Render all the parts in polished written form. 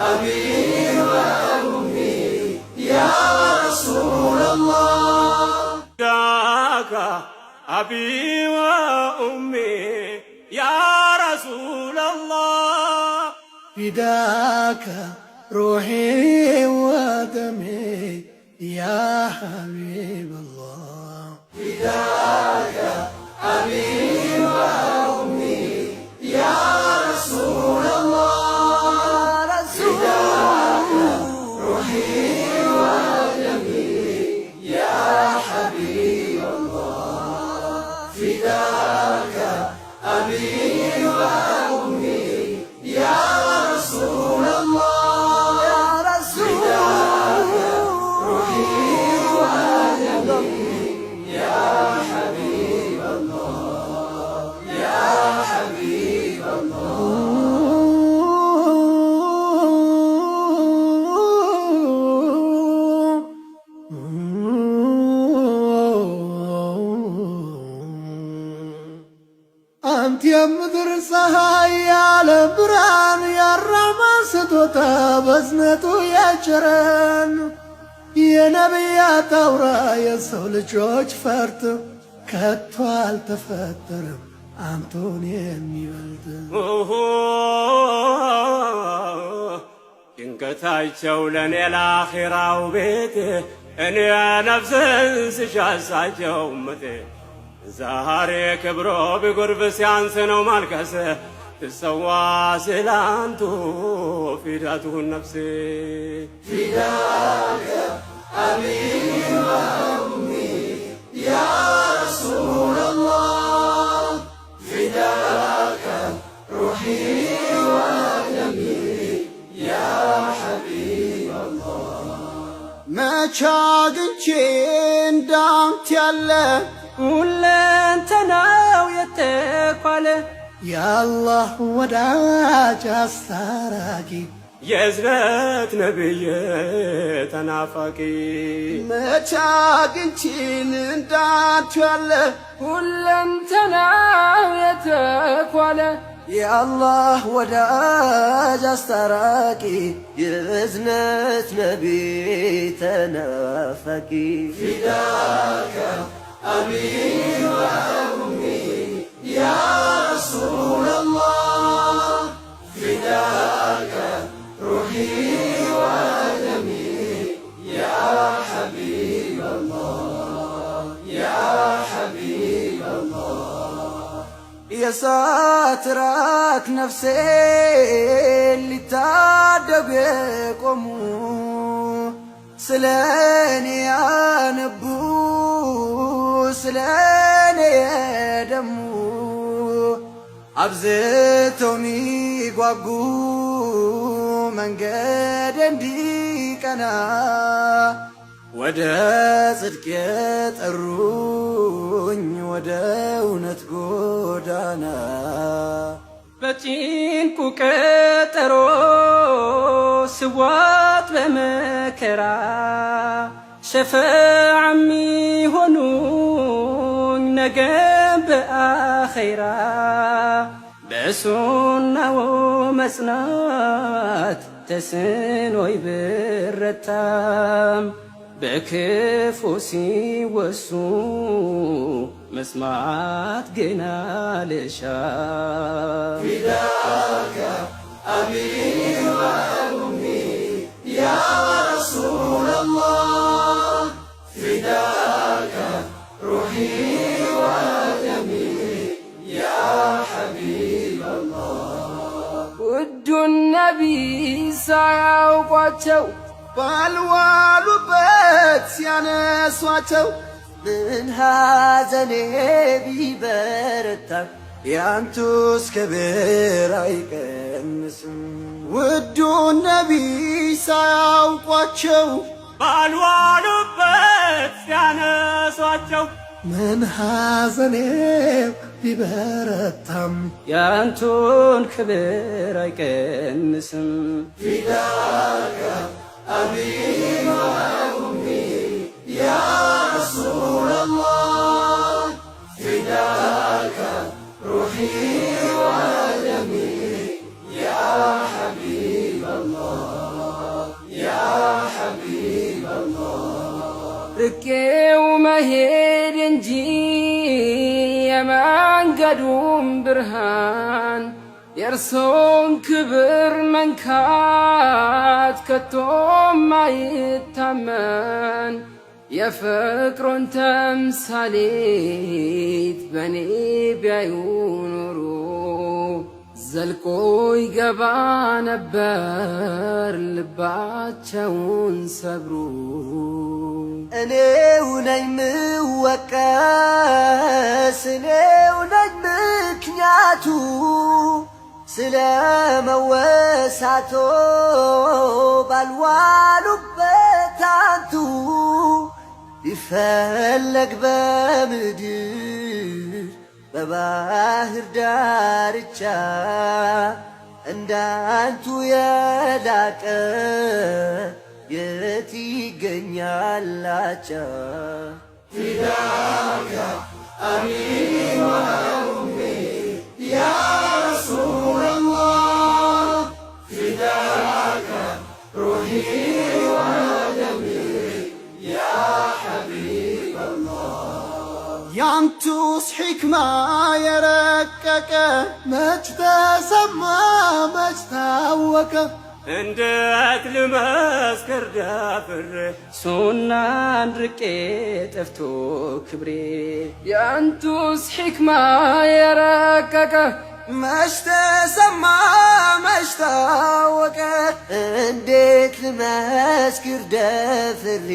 أبي وأمي يا رسول الله. فداك أبي وأمي يا رسول الله. فداك روحي ودمي يا حبيب الله. فداك أبي وأمي يا رسول الله. فداك روحي ودمي يا حبيب الله. فداك أبي وأمي يا رسول الله. فداك روحي ودمي يا حبيب الله، يا حبيب الله. አንተ የምድር ፀሐይ የዓለም ብርሃን የአራማን ስጦታ በዝነቱ የቸረን የነቢያት አውራ የሰው ልጆች ፈርጥ ከቶ አልተፈጠረም አንቶን የሚበልጥ። ጭንቀታቸው ለእኔ ለአኺራው ቤት እኔ ነፍስን ስሻሳቸው እመቴ ዛሬ ክብሮ ቢጎርፍ ሲያንስ ነው ማልቀስ ትሰዋ ስላንቱ ፊዳቱን ነፍሴ። فداك أبي وأمي يا رسول الله. فداك روحي ودمي يا حبيب الله. መቻ አግኝቼ እንዳንተ ያለ ሁለንተናው የተኳለ የአላህ ወዳጅ አስታራቂ የእዝነት ነብይ ተናፋቂ። መቻ አግኝቼን እንዳንተ ያለ ሁለንተናው የተኳለ የአላህ ወዳጅ አስታራቂ የእዝነት ነቢ ተናፋቂ። فداك أبي وأمي يا رسول الله. فداك روحي ودمي يا حبيب الله، يا حبيب الله. የሳትራት ነፍሴ ሊታደጉ የቆሙ ስለ እኔ ያነቡ ስለ እኔ የደሙ አብዝተው ሚጓጉ መንገድ እንዲቀና ወደ ጽድቅ የጠሩኝ ወደ እውነት ጎዳና። በጭንቁ ቀጠሮ ስዋጥ በመከራ ሸፈዓ የሚሆኑኝ ነገም በአኼራ በሱናው መጽናት ተስኖይ ብረታም በክፉ ሲወሱ መስማት ግን አልሻም። فداك أبي وأمي يا رسول الله. فداك روحي ودمي يا حبيب الله. ውዱን ነቢይ ሳያውቋቸው ባልዋሉበት ሲያነሷቸው ምን ሐዘኔ ቢበረታ ያንቱስ ክብር አይቀንስም። ውዱን ነቢይ ሳያውቋቸው ባልዋሉበት ሲያነሷቸው ምን ሐዘኔ ቢበረታም ያንቱን ክብር አይቀንስም። فداك أبي وأمي يا رسول الله. فداك روحي ودمي يا የመንገዱም ብርሃን የእርሶን ክብር መንካት ከቶም አይታመን። የፍቅሮን ተምሳሌት በኔ ቢያዩ ኖሮ ዘልቆ ይገባ ነበር ልባቸውን ሰብሮ። እኔው ነኝ ምወቀስ፣ እኔው ነኝ ምክንያቱ፣ ስለ መወሳቶ ባልዋሉበት አንቱ። ቢፈለግ በምድር በባህር ዳርቻ እንዳንቱ የላቀ የት ይገኛላቻ? فداك أبي وأمي يا رسول الله، فداك روحي ودمي يا حبيب الله. ያንቱስ ሕክማ የረቀቀ መች ተሰማ መች ታወቀ? እንዴት ልመስክር ደፍሬ ሱናን ርቄ ጠፍቶ ክብሬ? የአንቱስ ሕክማ የረቀቀ መች ተሰማ መች ታወቀ? እንዴት ልመስክር ደፍሬ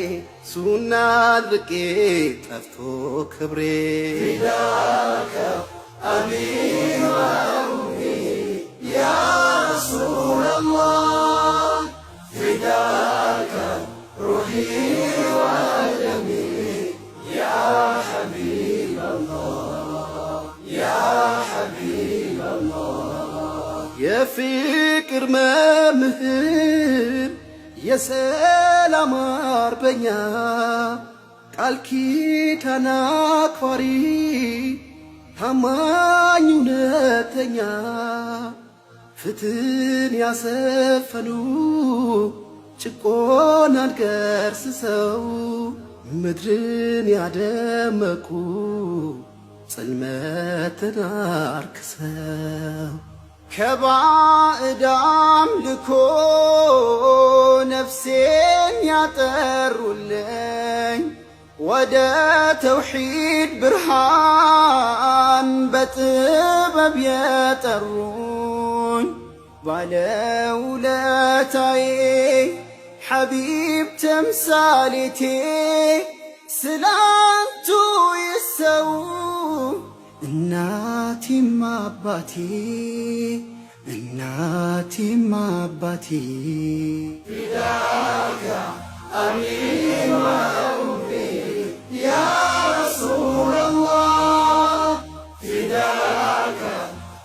ሱናን ርቄ ጠፍቶ ክብሬ? فداك أبي وأمي يا رسول الله، فداك روحي ودمي يا حبيب الله، يا حبيب الله. የፍቅር መምህር የሰላም አርበኛ ቃል ኪዳን አክባሪ ታማኝ እውነተኛ ፍትህን ያሰፈኑ ጭቆናን ገርስሰው ምድርን ያደመቁ ጽልመትን አርክሰው ከባዕድ አምልኮ ነፍሴን ያጠሩልኝ ወደ ተውሒድ ብርሃን በጥበብ የጠሩኝ ባለውለታዬ ሐቢብ ተምሳሌቴ ስላንቱ ይሰው እናቴም አባቴ፣ እናቴም አባቴ። فداك أبي وأمي يا رسول الله، فداك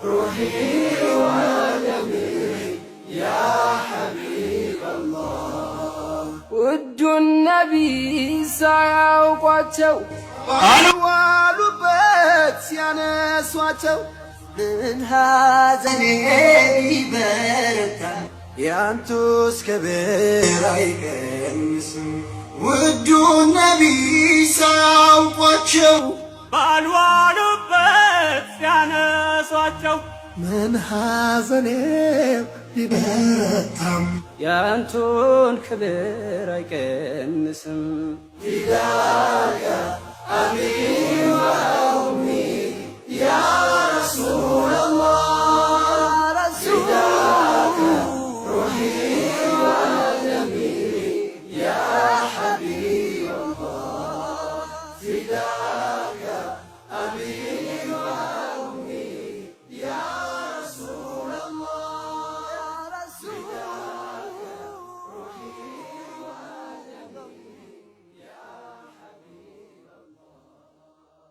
روحي ودمي يا حبيب الله. ውዱን ነቢ ሳያውቋቸው ባልዋሉበት ሲያነሷቸው ምን ሐዘኔ ቢበረታ ያንቱስ ክብር አይቀንስም። ውዱ ነቢ ሳያውቋቸው ባልዋሉበት ሲያነሷቸው ምን ሐዘኔ ቢበረታም ያንቱን ክብር አይቀንስም። فداك أبي.